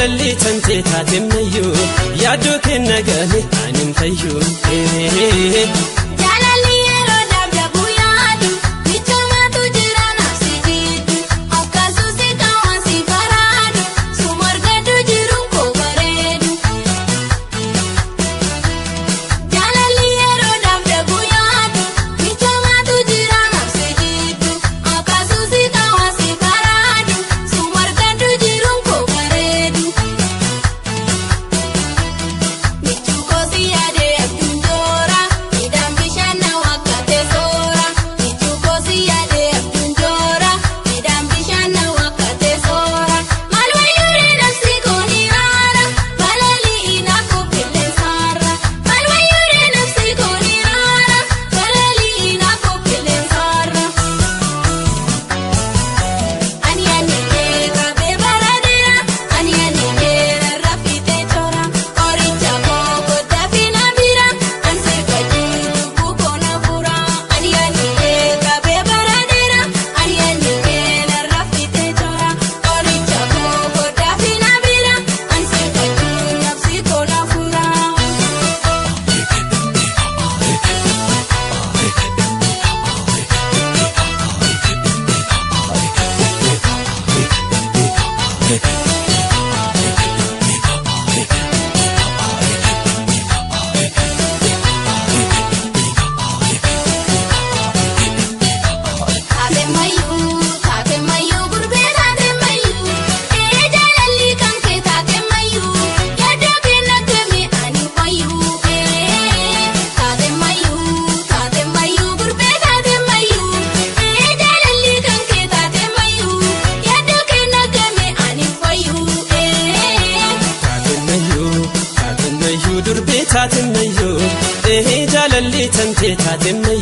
Jaalalli tantee taatemmayyuu yaaddoo kenna gale anin fayyuu. Jaalalli yeroo dabdabu yaadu michoomatu jira nafsi jiddu akkasumas kaawwan si faraadu sumargadu jiruun koo bareedu. Jaalalli yeroo dabdabu yaadu michoomatu jira nafsi jiddu akkasumas kaawwan si faraadu sumargadu jiruun koo bareedu. Michuukosi yaadee abjuun joora midhaan bishaan na wakkate soora. Michuukosi yaadee abjuun joora midhaan bishaan na wakkate soora. Maal wayyuuree nafsi kooni haara balalii naaf qilleensaarra. Maal wayyuuree nafsi kooni haara balalii naaf qilleensaarra. Ani ani keera beebaradeera ani ani keera rafite toora qoricha kooko dafina bira anse fajiru bukoona fura. Ani ani keera beebaradeera ani ani keera rafite toora qoricha kooko dafina bira anse fajiru nafsi koona fura. Taate mayyuu taate mayyuu gurbee taate mayyuu ee jaalalli kan kee taate mayyuu yaada kenna kemi ani fayyuu ee taate mayyuu taate mayyuu gurbee taate mayyuu ee jaalalli kan kee taate mayyuu yaada kenna kemi ani fayyuu ee. Taatemmayyuu taatemmayyuu durbee taatemmayyuu jaalalli tantee taatemmayyuu.